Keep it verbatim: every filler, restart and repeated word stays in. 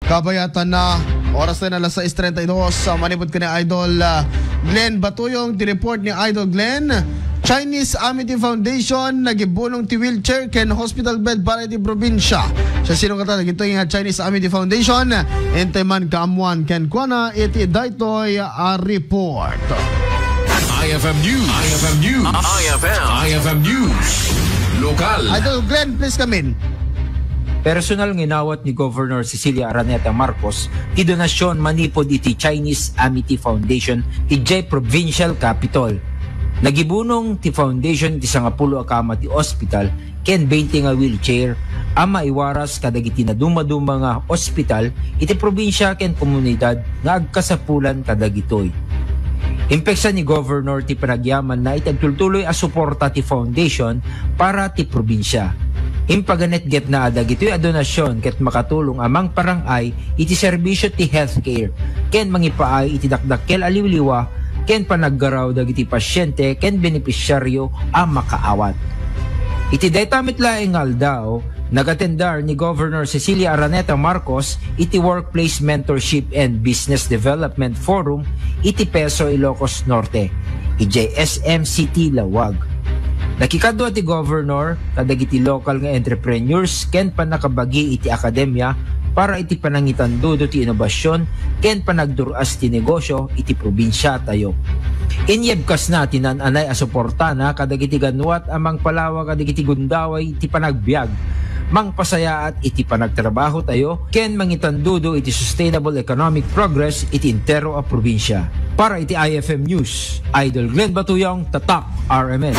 Kabayatan na, oras na alas sais treinta y dos. Ah, manipod ka ni Idol, ah, Glenn Batuyong, ti report ni Idol Glenn. Chinese Amity Foundation, nagibunong ti wheelchair ken hospital bed para iti probinsya. Sa sino kata, dagitoy nga Chinese Amity Foundation, intay man kaammuan kenkuana iti daytoy a report. I F M News. I F M News. I F M. I F M News. Lokal. Idol Glenn, please come in. Personal nga inawat ni Governor Cecilia Araneta Marcos ti donasyon manipod iti Chinese Amity Foundation idiay provincial capitol. Nagibunong ti foundation iti sangapulo a kama ti ospital ken twenty nga wheelchair a maiwaras kadagiti nadumaduma nga ospital iti probinsya ken komunidad nga agkasapulan kadagitoy. Impeksa ni Governor ti panagyamanna iti agtultuloy a suporta ti foundation para ti probinsya. Impaganetgetna a dagitoy a donasyon ket makatulong a mangparang-ay iti serbisyo ti healthcare ken mangipaay iti dakdakkel a liwliwa ken panaggaraw dagiti pasyente ken benepisyaryo a makaawat. Iti dayta met laeng nga aldaw, nagatendar ni Governor Cecilia Araneta Marcos iti Workplace Mentorship and Business Development Forum iti Peso, Ilocos Norte, idiay S M City, Laoag. Nakikadua ti Governor kadagiti lokal nga entrepreneurs ken pannakabagi iti akademia para iti panangitandudo ti inobasyon ken panagdur-as ti negosyo iti probinsiatayo. Inyebkasna ti naan-anay a suportana kadagiti ganwat a mangpalawa kadagiti gundaway iti panagbiag, mangpasayaat iti panagtrabahotayo, ken mangitandudo iti sustainable economic progress iti entero a probinsia. Para iti I F M News, Idol Glenn Batuyong, Tatak R M N.